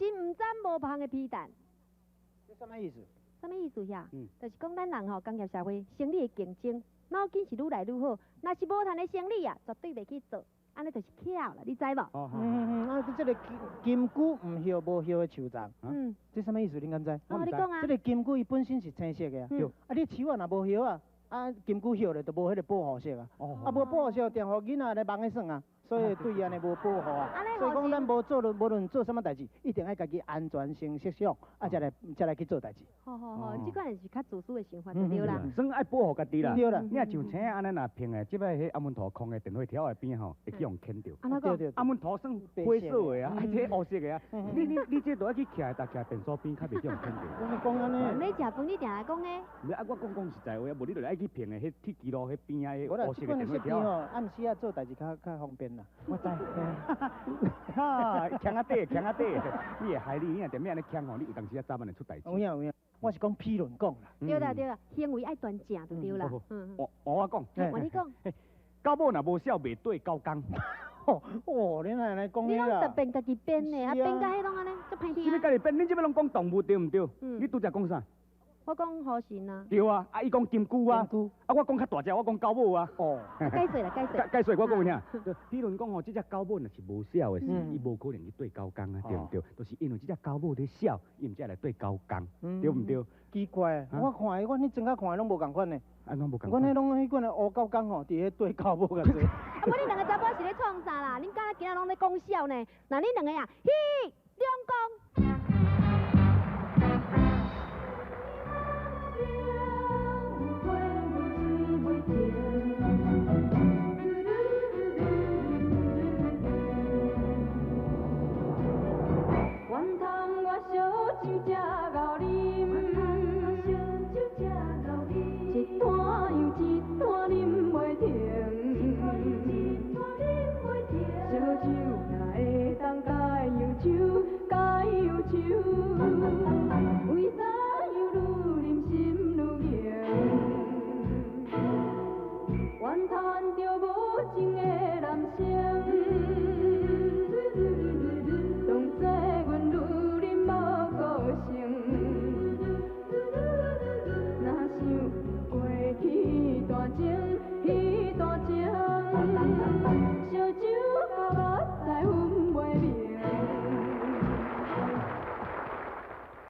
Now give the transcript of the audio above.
心毋斬無芳的皮蛋。這啥物意思？啥物意思遐？嗯。就是講咱人吼，工業社會生理的競爭，腦筋是愈來愈好，若是無趁的生理啊，絕對袂去做，按呢就是巧啦，你知無？哦，好。嗯嗯，啊，這個金龜毋葉無葉的樹叢，這啥物意思？恁敢知？哦，你講啊。這個金龜伊本身是青色的啊，啊，你樹仔若無葉啊，啊，金龜葉咧就無彼個保護色啊，啊，無保護色，定予囡仔咧蠓咧耍啊，所以對伊按呢無保護啊。所以講，咱無做，無論做啥物代誌，一定愛家己安全先設想，啊，才來去做代誌。好好好，這款是較自私的想法就對啦。算愛保護家己啦。對啦。你若像青按呢若爿的，這擺彼阿門圖空的電火條的邊吼，會去予牽著。按怎講？阿門圖算灰色的啊，啊這烏色的啊，你這都愛去徛逐徛便所邊，較袂去予牽著。我講按呢。你食飯你定來講的。毋是啊，我講講實在話啊，無你就愛去爿的，彼鐵支路彼邊啊，彼烏色的電火條。暗時啊做代誌較較方便啦。我知。哈，徛仔底，徛仔底，你會害你，你若踮遐按呢徛吼，你有當時啊早晚會出代誌。有影有影，我是講譬論講啦。對啦對啦，行為愛端正就對啦。我講。換你講。狗母若無痟，袂綴狗公。哦，你哪會按呢講？你攏特別家己編的，啊編甲彼攏按呢，足歹聽。啥物家己編？恁這擺攏講動物對毋對？你拄才講啥？我講猴神啊。對啊，啊伊講金龜啊，啊我講較大隻，我講狗母啊。哦。解釋啦，解釋。解釋我講聽。比如講吼，這隻狗母若是無痟的時，伊無可能去綴狗公啊，對毋對？就是因為這隻狗母咧痟，伊毋才來綴狗公，對毋對？奇怪，我看伊，我彼陣仔看攏無仝款呢。按怎無仝款？阮彼攏彼款的烏狗公吼，佇彼綴狗母較濟。啊，無恁兩个查埔是咧創啥啦？恁敢若今仔攏咧講笑呢？那恁兩个啊，嘿！